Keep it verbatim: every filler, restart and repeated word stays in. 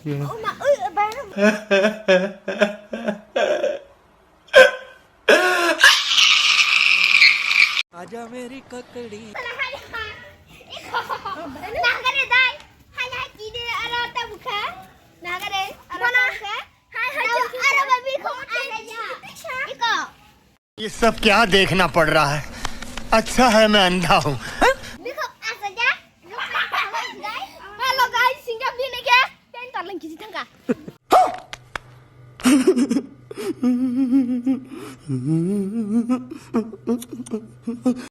Oh ma, ui, bayar. Aja meri kakdi. Nagare dai. Hai, hai, kide, ara ta bukha. Nagare, ara ta bukha. Hai, hai, ara babi ko. Iko. ये सब क्या देखना पड़ रहा है? अच्छा है मैं अंधा हूँ। Biko, asa ja. Hello guys, singkap di ne ke. Pen tarlang kisi thangka.